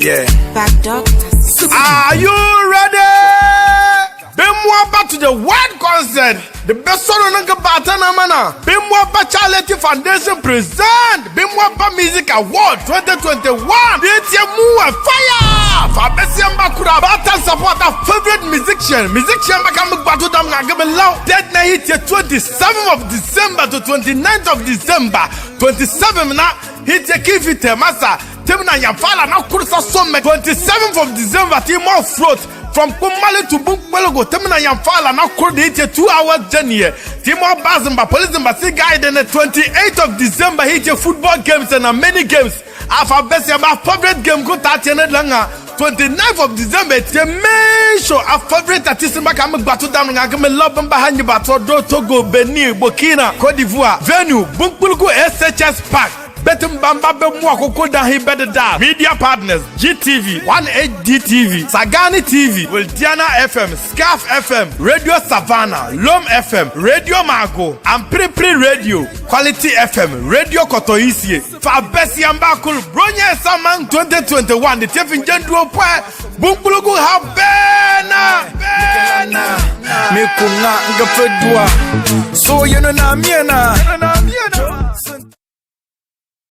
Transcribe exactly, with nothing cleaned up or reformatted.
Yeah. Back dog. Are you ready? Bɛmoa aba to the world concert. The best solo nanga bata na mana. Bɛmoa aba Charity Foundation present. Bɛmoa aba Music Award twenty twenty-one. This year more fire. Fa bɛsia mba kura bata support a favorite musician. Musician baka me gbatu dam nga gebe lao. Date na hit ye twenty-seventh of December to twenty-ninth of December. Twenty-seven na hit ye kifi te masa. Timi na yɛmfa ala na koro sa so me twenty-seventh of December ti mo float from Kumale to Bunkpologo. Timi na yɛmfa ala na koro de ite two hours journey ye. Ti mo bus mba, police mba si guide ne twenty-eighth of December ite football games and many games. Afa bɛsia mba favorite game ko ta tie ne langa. Twenty-ninth of December tie me show a favorite artist mba ka me gbatu dam nga ke me love mba ha nyi bato do Togo, Benin, Burkina, Côte d'Ivoire. Venue Bunkpologo S H S Park. Bɛtimi aba mba bɛmoa kokodahe bɛdeda. Media partners: G T V, One H D T V, Sagani T V, Wildiana F M, Scarf F M, Radio Savannah, Lom F M, Radio Mago, Ampripri Radio, Quality F M, Radio Kotoisie. Fa bɛsia mba koro bronye samang twenty twenty-one de tefin jendro pwe. Bunkpologo ha bena, bena. Me kunga nga fedua. So you know na me na.